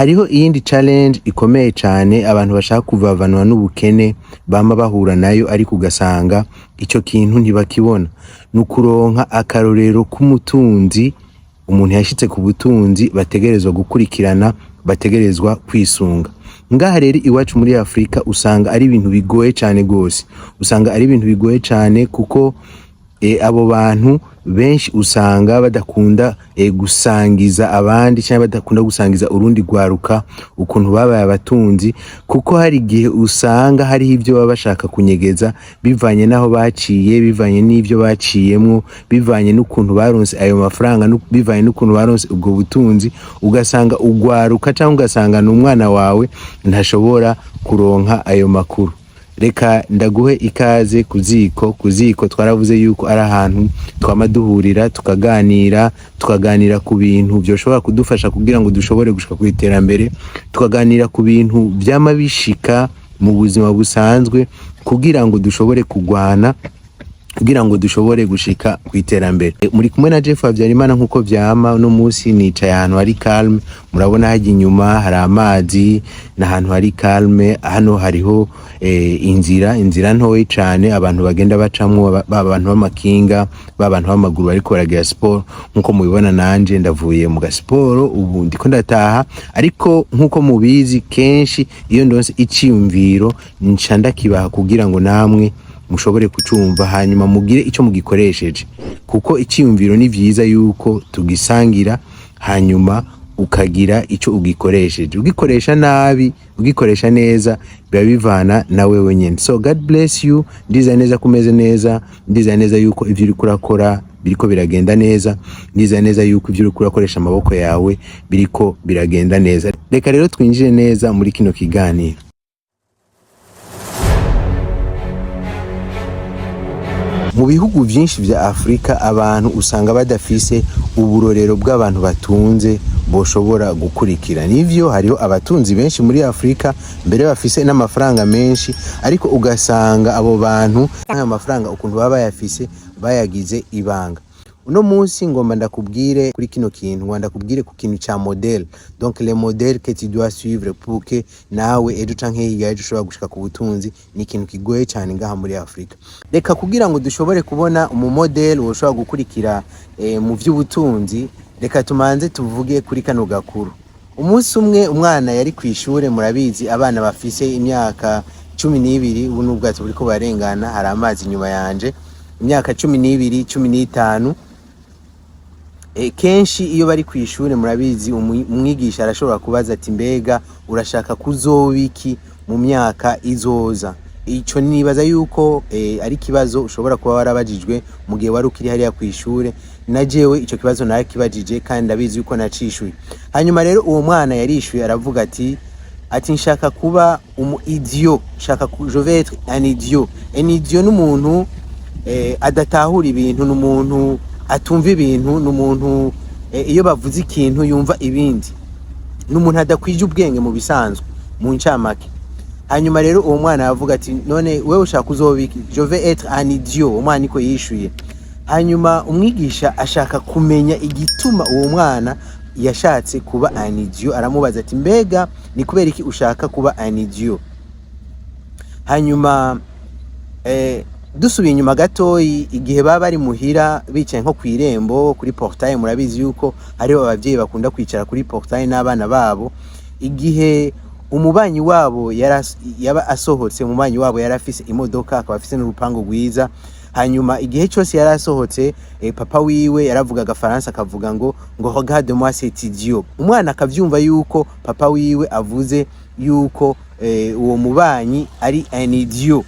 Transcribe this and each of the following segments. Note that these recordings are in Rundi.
Hariho iyindi challenge ikomeye cane abantu bashaka kuvavanwa n'ubukene bama bahura nayo, ariko ugasanga ico kintu ntibakibona. Ni ukuronka akarorero k'umutunzi, umuntu yashitse ku butunzi bategerezwa gukurikirana, bategerezwa kwisunga. Ngaha rero iwacu muri Afrika usanga ari ibintu bigoye cane gose, usanga ari ibintu bigoye cane kuko abo bantu benshi usanga badakunda gusangiza abandi canke badakunda gusangiza urundi rwaruka ukuntu babaye abatunzi, kuko hari igihe usanga hariho ivyo baba bashaka kunyegeza bivanye n'aho baciye, bivanye n'ivyo baciyemwo, bivanye n'ukuntu baronse ayo mafaranga, bivanye n'ukuntu baronse ubwo butunzi. Ugasanga ugwaruka canke ugasanga n'umwana wawe ntashobora kuronka ayo makuru. Reka ndaguhe ikaze ku ziko. Ku ziko twaravuze yuko ari ahantu twama duhurira, tukaganira, tukaganira ku bintu vyoshobora kudufasha kugira ngo dushobore gushika ku iterambere, tukaganira ku bintu vyama bishika mu buzima busanzwe kugira ngo dushobore kugwana, kugira ngo dushobore gushika ku iterambere. Muri kumwe na Jeff Habyarimana nkuko vyama. Uno munsi nicaye ahantu hari calme. Murabona hajya inyuma hari amazi, n'ahantu hari calme. Hano hariho inzira ntoyi cane abantu bagenda bacamwo, ba bantu b'amakinga, ba bantu b'amaguru bariko baragira siporo. Nkuko mubibona, nanje ndavuye mu gasiporo, ubu ndiko ndataha. Ariko nkuko mubizi, kenshi iyo ndonse iciyumviro nca ndakibaha kugira ngo namwe mushobore kucumva, hanyuma mugire ico mugikoresheje, kuko iciyumviro ni vyiza yuko tugisangira, hanyuma ukagira ico ugikoresheje. Ugikoresha nabi, ugikoresha neza, biba bivana na wewe nyene. So God bless you. Ndizera neza ko umeze neza, ndizera neza yuko ivyo uriko urakora biriko biragenda neza, ndizera neza yuko ivyo uriko urakoresha amaboko yawe biriko biragenda neza. Reka rero twinjire neza muri kino kiganiro. Mu bihugu vyinshi vya Afrika abantu usanga badafise uburorero bw'abantu batunze boshobora gukurikira. Nivyo, hariho abatunzi benshi muri Afrika, mbere bafise n'amafaranga menshi, ariko ugasanga abo bantu ayo mafaranga ukuntu baba bayafise bayagize ibanga. Uno munsi ngomba ndakubwire kuri kino kintu, ngomba ndakubwire ku kintu ca modèle, donc les modèles que tu dois suivre pour que nawe ejo canke hirya y'ejo ushobora gushika ku butunzi. Ni ikintu kigoye cane ngaha muri Afrika. Reka kugira ngo dushobore kubona umumodèle woshobora gukurikira mu vy'ubutunzi, reka tumanze tuvuge kuri kano gakuru. Umunsi umwe umwana yari kw'ishure. Murabizi abana bafise imyaka 12, ubu n'ubwato buriko burarengana, hari amazi inyuma yanje, imyaka 12, 15, kenshi iyo bari kw'ishure, murabizi, umwigisha arashobora kubaza ati: "Mbega urashaka kuzoba iki mu myaka izoza?" Ico nibaza yuko ari ikibazo ushobora kuba warabajijwe mu gihe wari ukiri hariya kw'ishure. Na jewe ico kibazo narakibajije kandi ndabizi yuko nacishuye. Hanyuma rero uwo mwana yarishuye, aravuga ati: "Nshaka kuba umu idiot, nshaka je vais être un idiot." Un idiot n'umuntu adatahura ibintu, n'umuntu atumva ibintu, n'umuntu iyo bavuze ikintu yumva ibindi, n'umuntu adakwije ubwenge mu bisanzwe, mu ncamake. Hanyuma rero uwo mwana yavuga ati: "None wewe ushaka uzoba iki?" "Je vais être un idiot." Uwo mwana niko yishuye. Hanyuma umwigisha ashaka kumenya igituma uwo mwana yashatse kuba un idiot, aramubaza ati: "Mbega ni kubera iki ushaka kuba un idiot?" Hanyuma dusubiye inyuma gatoyi, igihe baba bari muhira bicaye nko kw'irembo, kuri portail, murabizi yuko hariho abavyeyi bakunda kwicara kuri portail n'abana babo. Igihe umubanyi wabo yaba asohotse, umubanyi wabo yari afise imodoka, akaba afise n'urupangu rwiza. Hanyuma igihe cyose yari asohotse, papa wiwe yaravuga agafaransa, akavuga ngo "Regarde moi cet idiot." Umwana akavyumva yuko papa wiwe avuze yuko uwo mubanyi ari un idiot.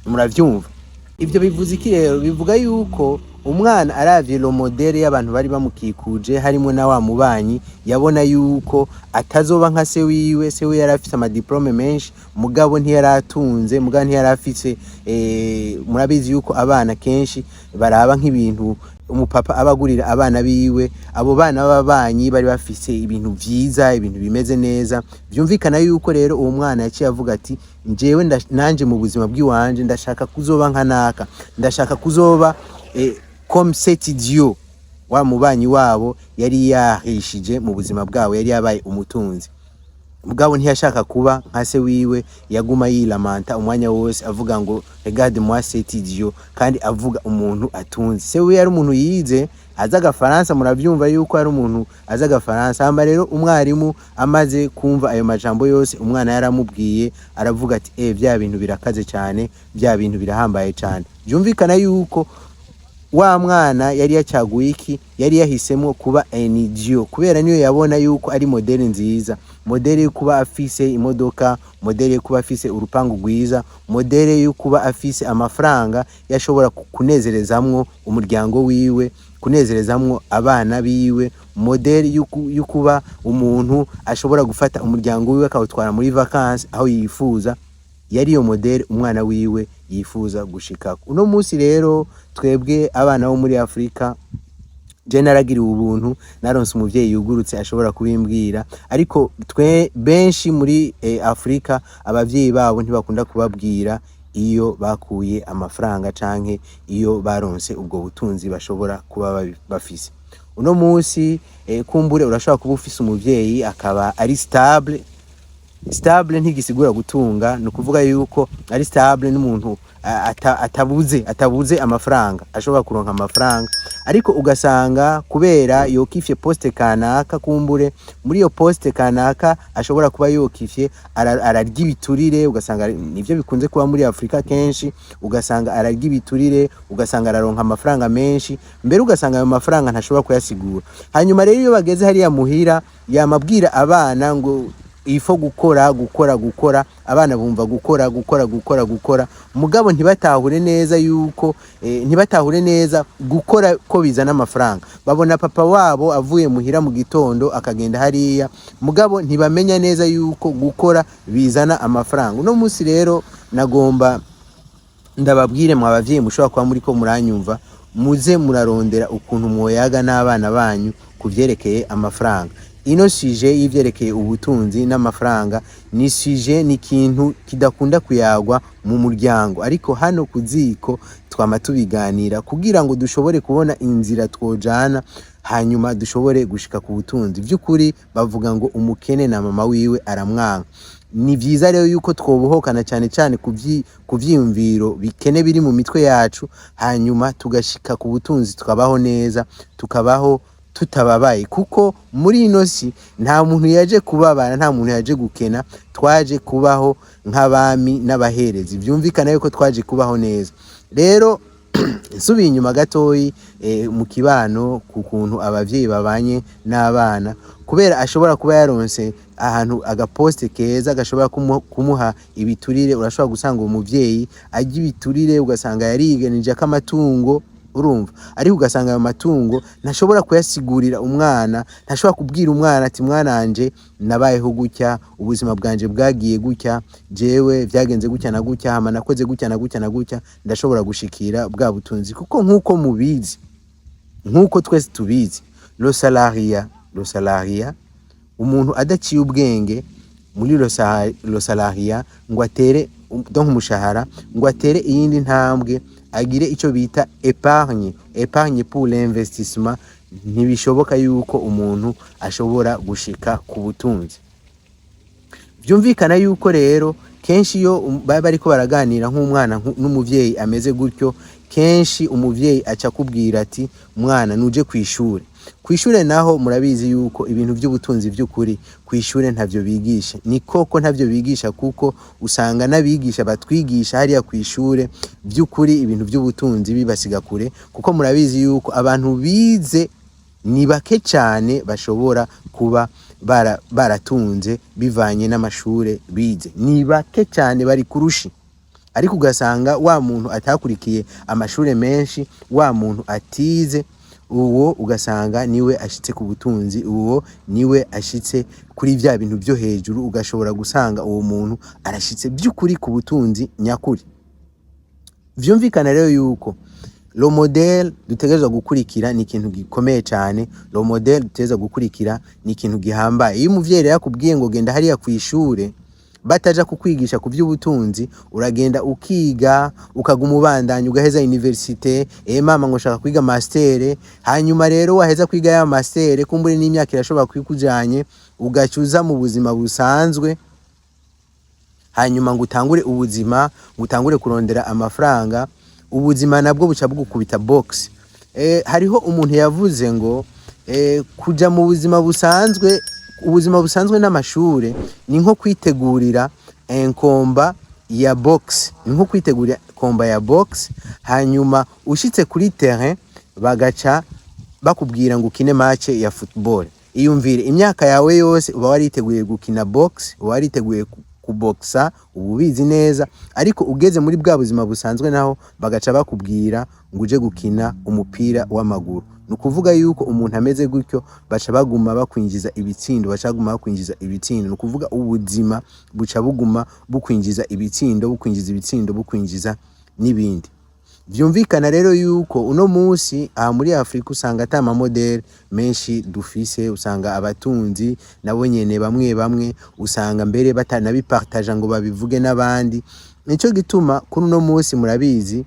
Muravyumva, ivyo bivuze iki rero? Bivuga yuko umwana aravye le modèle y'abantu bari bamukikuje, harimo na wa mubanyi, yabona yuko atazoba nka se wiwe. Se wiwe yari afise amadiplômes menshi, mugabo ntiyaratunze, mugabo ntiyarafise murabizi yuko abana kenshi baraba nk'ibintu umupapa aba agurira abana biwe. Abo bana b'ababanyi bari bafise ibintu vyiza, ibintu bimeze neza. Vyumvikana yuko rero uwo mwana yaciye avuga ati: "Njewe nanje mu buzima bw'iwanje ndashaka kuzoba nka naka, ndashaka kuzoba comme cet idiot." Wa mubanyi wabo yari yahishije mu buzima bwabo, yari yabaye umutunzi. Mugabo ntiyashaka kuba nka se wiwe, yaguma yilamanta umwanya wose, avuga ngo "Regarde moi cet idiot", kandi avuga umuntu atunze. Se wiwe yari umuntu yize, azi agafaransa. Muravyumva yuko ari umuntu azi agafaransa. Hama rero umwarimu amaze kumva ayo majambo yose umwana yaramubwiye, aravuga ati: "Eh, vya bintu birakaze cyane, vya bintu birahambaye cyane." Byumvikana yuko wa mwana yari yacaguye iki? Yari yahisemo kuba un idiot, kubera niyo yabona yuko ari modèle nziza, modèle yo kuba afise imodoka, modèle yo kuba afise urupangu rwiza, modèle yo kuba afise amafaranga yashobora kunezerezamwo umuryango wiwe, kunezerezamwo abana biwe, modèle yo kuba umuntu ashobora gufata umuryango wiwe akawutwara muri vacances aho yifuza. Yari iyo modèle umwana wiwe yifuza gushikako. Uno munsi rero twebwe abana bo muri Afurika, je naragiriwe ubuntu, naronse umuvyeyi yugurutse ashobora kubimbwira, ariko twe benshi muri Afurika abavyeyi babo ntibakunda kubabwira iyo bakuye amafaranga canke iyo baronse ubwo butunzi bashobora kuba bafise uno munsi. Kumbure urashobora kuba ufise umuvyeyi akaba ari stable. Stable ntigisigura gutunga. Ni ukuvuga yuko ari stable n'umuntu atabuze amafaranga, ashobora kuronka amafaranga, ariko ugasanga kubera yokifye poste kanaka, kumbure muri iyo poste kanaka ashobora kuba yokifye, ararya ibiturire. Ugasanga nivyo bikunze kuba muri Afurika kenshi. Ugasanga ararya ibiturire, ugasanga araronka amafaranga menshi, mbere ugasanga ayo mafaranga ntashobora kuyasigura. Hanyuma rero iyo bageze hariya muhira, yamabwira abana ngo ifo gukora, gukora, gukora. Abana bumva gukora, gukora, gukora, gukora, mugabo ntibatahure neza yuko ntibatahure neza gukora ko bizana amafaranga. Babona papa wabo avuye muhira mu gitondo akagenda hariya, mugabo ntibamenya neza yuko gukora bizana amafaranga. Uno munsi rero nagomba ndababwire, mwa bavyeyi mushobora kuba muriko muranyumva, muze murarondera ukuntu mwoyaga n'abana banyu ku vyerekeye amafaranga. Ino sujet y'ivyerekeye ubutunzi n'amafaranga ni sujet, ni ikintu kidakunda kuyagwa mu muryango, ariko hano ku ziko twama tubiganira kugira ngo dushobore kubona inzira twojana, hanyuma dushobore gushika ku butunzi. Vy'ukuri bavuga ngo umukene na mama wiwe aramwanka. Ni vyiza rero yuko twobohokana cyane cyane ku vyiyumviro bikene biri mu mitwe yacu, hanyuma tugashika ku butunzi, tukabaho neza, tukabaho tutababaye, kuko muri ino si nta muntu yaje kubabara, nta muntu yaje gukena. Twaje kubaho nk'abami n'abaherezi. Vyumvikana yuko twaje kubaho neza. Rero nsubiye inyuma gatoyi, mu kibano, ku kuntu abavyeyi babanye n'abana, kubera ashobora kuba yaronse ahantu agaposte keza gashobora kumuha ibiturire, urashobora gusanga uwo muvyeyi arya ibiturire, ugasanga yariganije amatungo, urumva, ariko ugasanga ayo matungo ntashobora kuyasigurira umwana, ntashobora kubwira umwana ati: "Mwananje, nabayeho gutya, ubuzima bwanje bwagiye gutya, jewe vyagenze gutya na gutya, hama nakoze gutya na gutya na gutya, ndashobora gushikira bwa butunzi." Kuko nk'uko mubizi, nk'uko twese tubizi, le salariat, umuntu adaciye ubwenge muri le salariat ngo atere, donc umushahara, ngo atere iyindi ntambwe, agire ico bita épargne, épargne pour l'investissement, ntibishoboka yuko umuntu ashobora gushika ku butunzi. Vyumvikana yuko rero kenshi iyo baba bariko baraganira nk'umwana n'umuvyeyi ameze gutyo, kenshi umuvyeyi aca akubwira ati: "Mwana, nuje kw'ishure." Kw'ishure naho murabizi yuko ibintu vy'ubutunzi vy'ukuri kw'ishure ntavyo bigisha. Ni koko ntavyo bigisha, kuko usanga n'abigisha batwigisha hariya kw'ishure vy'ukuri ibintu vy'ubutunzi bibasiga kure, kuko murabizi yuko abantu bize ni bake cane bashobora kuba baratunze bivanye n'amashure bize. Ni bake cane, bari kurushi. Ariko ugasanga wa muntu atakurikiye amashure menshi, wa muntu atize, uwo ugasanga niwe ashitse ku butunzi, uwo niwe ashitse kuri vya bintu vyo hejuru. Ugashobora gusanga uwo muntu arashitse vy'ukuri ku butunzi nyakuri. Vyumvikana rero yuko le modèle dutegerezwa gukurikira ni ikintu gikomeye cane. Le modèle dutegerezwa gukurikira ni ikintu gihambaye. Iyo umuvyeyi rero akubwiye ngo genda hariya kw'ishure, bataja kukwigisha ku vy'ubutunzi, uragenda ukiga, ukaguma ubandanya, ugaheza université: "Eh mama, ngo nshaka kwiga master." Hanyuma rero waheza kwiga ya master, kumbure n'imyaka irashobora kwikujanye. Ugaca uza mu buzima busanzwe, hanyuma ngo utangure ubuzima, ngo utangure kurondera amafaranga, ubuzima nabwo buca bugukubita box. Hariho umuntu yavuze ngo kuja mu buzima busanzwe, ubuzima busanzwe n'amashure ni nko kwitegurira combat ya boxe, ni nko kwitegurira combat ya boxe, hanyuma ushitse kuri terrain bagaca bakubwira ngo ukine match ya football. Iyumvire, imyaka yawe yose uba wariteguye gukina boxe, uba wariteguye kuboksa, uba ubizi neza, ariko ugeze muri bwa buzima busanzwe naho bagaca bakubwira ngo uje gukina umupira w'amaguru. Ni ukuvuga yuko umuntu ameze gutyo baca baguma bakwinjiza ibitsindo, baca baguma bakwinjiza ibitsindo. Ni ukuvuga ubuzima buca buguma bukwinjiza ibitsindo, bukwinjiza ibitsindo, bukwinjiza n'ibindi. Vyumvikana rero yuko uno musi aha muri Afrika usanga ata ma modèles menshi dufise. Usanga abatunzi nabo nyene bamwe bamwe usanga mbere batanabipartaja ngo babivuge n'abandi. Nico gituma kuri uno musi, murabizi,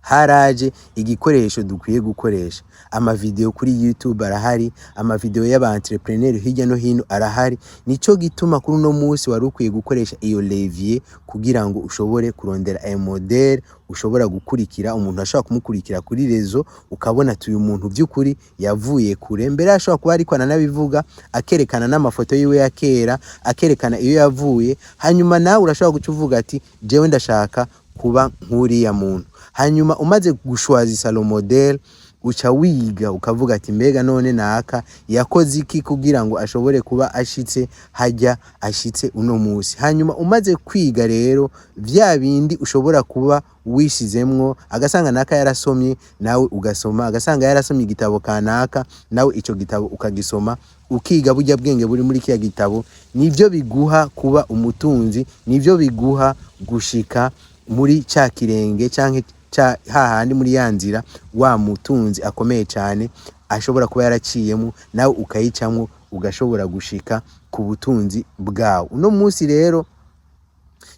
haraje igikoresho dukwiye gukoresha. Amavideo kuri YouTube arahari, amavideo y'aba entrepreneur hirya no hino arahari. Nico gituma kuri uno musi wari ukwiye gukoresha iyo levier kugira ngo ushobore kurondera un modèle ushobora gukurikira. Umuntu ashobora kumukurikira kuri réseau, ukabona ati uyu muntu vy'ukuri yavuye kure. Mbere ashobora kuba ariko aranabivuga, akerekana n'amafoto yiwe ya kera, akerekana iyo yavuye. Hanyuma nawe urashobora guca uvuga ati jewe ndashaka kuba nk'uriya muntu. Hanyuma umaze gushwazisa le modèle, uca wiga, ukavuga ati mbega none naka yakoze iki kugira ngo ashobore kuba ashitse hajya ashitse uno musi? Hanyuma umaze kwiga rero vya bindi ushobora kuba wishizemwo, agasanga naka yarasomye, nawe ugasoma, agasanga yarasomye igitabo kanaka, nawe ico gitabo ukagisoma, ukiga burya bwenge buri muri kiya gitabo. Nivyo biguha kuba umutunzi, nivyo biguha gushika muri ca kirenge canke ca hahandi muri ya nzira wa mutunzi akomeye cane ashobora kuba yaraciyemo, nawe ukayicamwo, ugashobora gushika ku butunzi bwawe. Uno munsi rero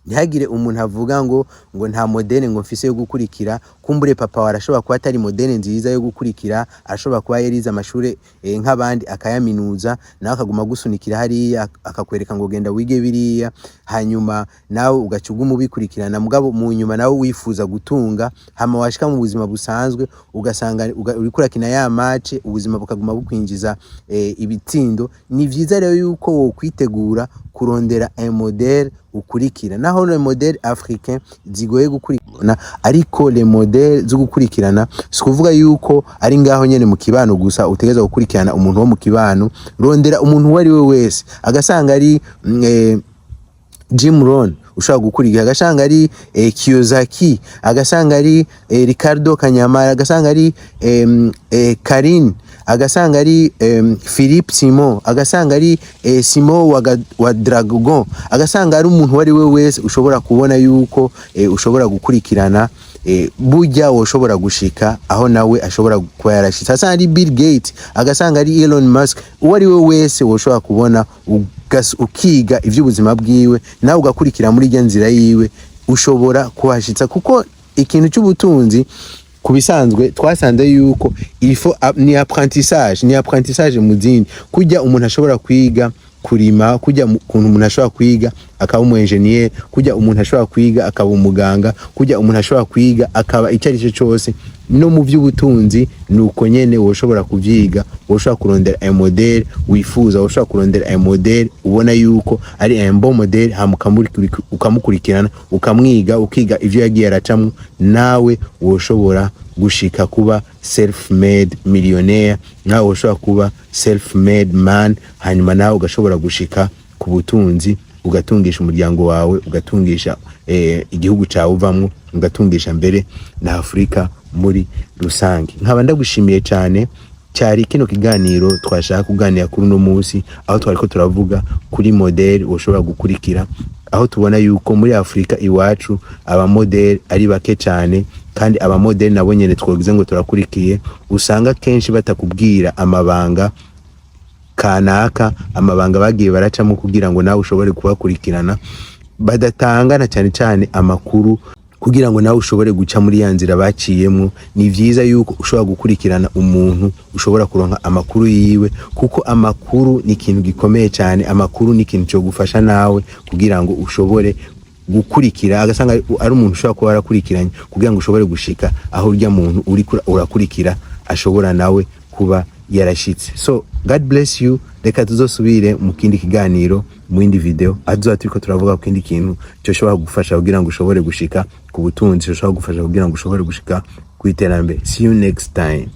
ntihagire umuntu avuga ngo nta modèle ngo mfise yo gukurikira. Kumbure papa wawe arashobora kuba atari modèle nziza yo gukurikira, arashobora kuba yarize amashure nk'abandi akayaminuza, nawe akaguma agusunikira hariya, akakwereka ngo genda wige biriya, hanyuma nawe ugaca uguma ubikurikirana. Mugabo mu nyuma nawe wifuza gutunga, hama washika mu buzima busanzwe ugasanga uriko urakina ya match, ubuzima bukaguma bukwinjiza ibitsindo. Ni vyiza rero yuko wokwitegura kurondera un modèle ukurikira. Naho le modèle africain zigoye gukurikirana, ariko le modèle zo gukurikirana si kuvuga yuko ari ngaho nyene mu kibano gusa utegerezwa gukurikirana umuntu wo mu kibano. Rondera umuntu uwo ari we wese, agasanga ari Jim Rohn ushobora gukurikira, agasanga ari Kiyosaki, agasanga ari Ricardo Kanyamara, agasanga ari Karin, agasanga ari Philippe Simon, agasanga ari Simon wa Dragon, agasanga ari umuntu uwo ari we wese ushobora kubona yuko ushobora gukurikirana, burya woshobora gushika aho nawe ashobora kuba yarashitse. Agasanga ari Bill Gates, agasanga ari Elon Musk, uwo ari we wese woshobora kubona ukiga ivy'ubuzima bwiwe, nawe ugakurikira muri irya nzira yiwe, ushobora kuhashitsa. Kuko ikintu cy'ubutunzi ku bisanzwe twasanze yuko il faut ni apprentissage, ni apprentissage mu zindi. Kurya umuntu ashobora kwiga kurima, kurya ukuntu umuntu ashobora kwiga akaba umu engineer, kurya umuntu ashobora kwiga akaba umuganga, kurya umuntu ashobora kwiga akaba icyo ari cyo cyose, no mu by'ubutunzi ni uko nyene. Woshobora kuvyiga, woshobora kurondera un modèle wifuza, woshobora kurondera un modèle ubona yuko ari un bon modèle, hama ukamukurikirana, ukamwiga, ukiga ivyo yagiye aracamwo, nawe woshobora gushika kuba self made millionaire, nawe woshobora kuba self made man, hanyuma nawe ugashobora gushika ku butunzi, ugatungisha umuryango wawe, ugatungisha igihugu cawe uvamwo, ugatungisha mbere na Afurika muri rusange. Nkaba ndagushimiye cyane. Cyari kino kiganiro twashaka kuganira kuri uno munsi, aho twariko turavuga kuri modèle woshobora gukurikira, aho tubona yuko muri Afurika iwacu aba modèles ari bake cyane, kandi aba modèles nabo nyene twogize ngo turakurikiye, usanga kenshi batakubwira amabanga kanaka, amabanga bagiye baracamo kugira ngo nawe ushobore kubakurikirana, badatangana cyane cyane amakuru. Kugira ngo nawe ushobore guca muri ya nzira baciyemwo, ni vyiza yuko ushobora gukurikirana umuntu, ushobora kuronka amakuru yiwe, kuko amakuru ni ikintu gikomeye cyane. Amakuru ni ikintu cyo gufasha nawe kugira ngo ushobore gukurikira, agasanga ari umuntu ushobora kuba warakurikiranye, kugira ngo ushobore gushika aho urya muntu uri urakurikira ashobora nawe kuba yarashitse. So God bless you. Reka tuzosubire mu kindi kiganiro, mu yindi video, aho tuzoba turiko turavuga ku kindi kintu cyoshobora kugufasha kugira ngo ushobore gushika ku butunzi, cyoshobora kugufasha kugira ngo ushobore gushika ku iterambere. See you next time.